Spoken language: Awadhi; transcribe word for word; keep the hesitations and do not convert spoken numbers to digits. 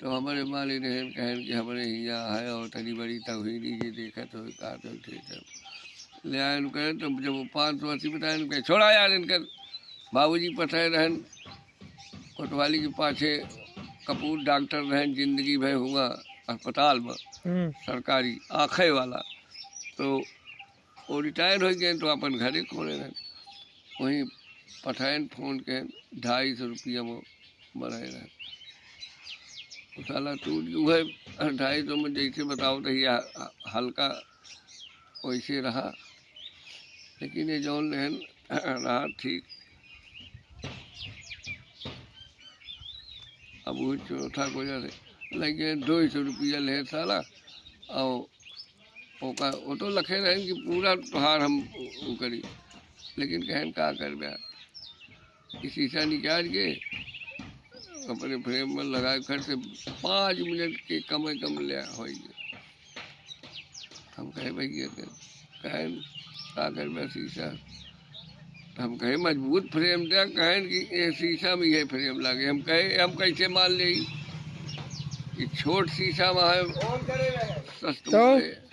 तो हमरे मालिक रहन, कहन कि हमरे हियाँ है और तनी बड़ी तौहीनी जे देखत हो, का तो ठीक है। ले आए उनके, तो जब वो पाँच सौ अस्सी बताए, उनके छोड़ा यार इनकर। बाबूजी पठे रहन कोतवाली के पाछे, कपूर डॉक्टर रहन, जिंदगी भर हुआ अस्पताल में, हम्म। सरकारी आँखे वाला। तो वो रिटायर हो गए, तो अपन घरे खोले रहन। वहीं पठायन फोन के ढाई सौ रुपया में बनाए रहन। वो साला टूट गया, वह ढाई सौ में जैसे बताओ तो ये ह-, हल्का वैसे रहा, लेकिन ये जौन रहन रहा ठीक। अब वो चौथा को जैसे लगे दो सौ रुपया ले साला, और ओका, वो तो लखे रहन कि पूरा तोहार हम उ, उ करी, लेकिन कहन का करबे, कि शीशा निकाल के अपने फ्रेम में लगा के खट से पाँच मिनट के कम से कम ले होई। हम कहे, "भैया के कहन का करबे शीशा?" तो हम कहे, "मजबूत फ्रेम दे।" कहन कि ये शीशा में ये फ्रेम लागे। हम कहे, "हम कैसे मान ले कि छोट शीशा में है, सस्त तो? में है।"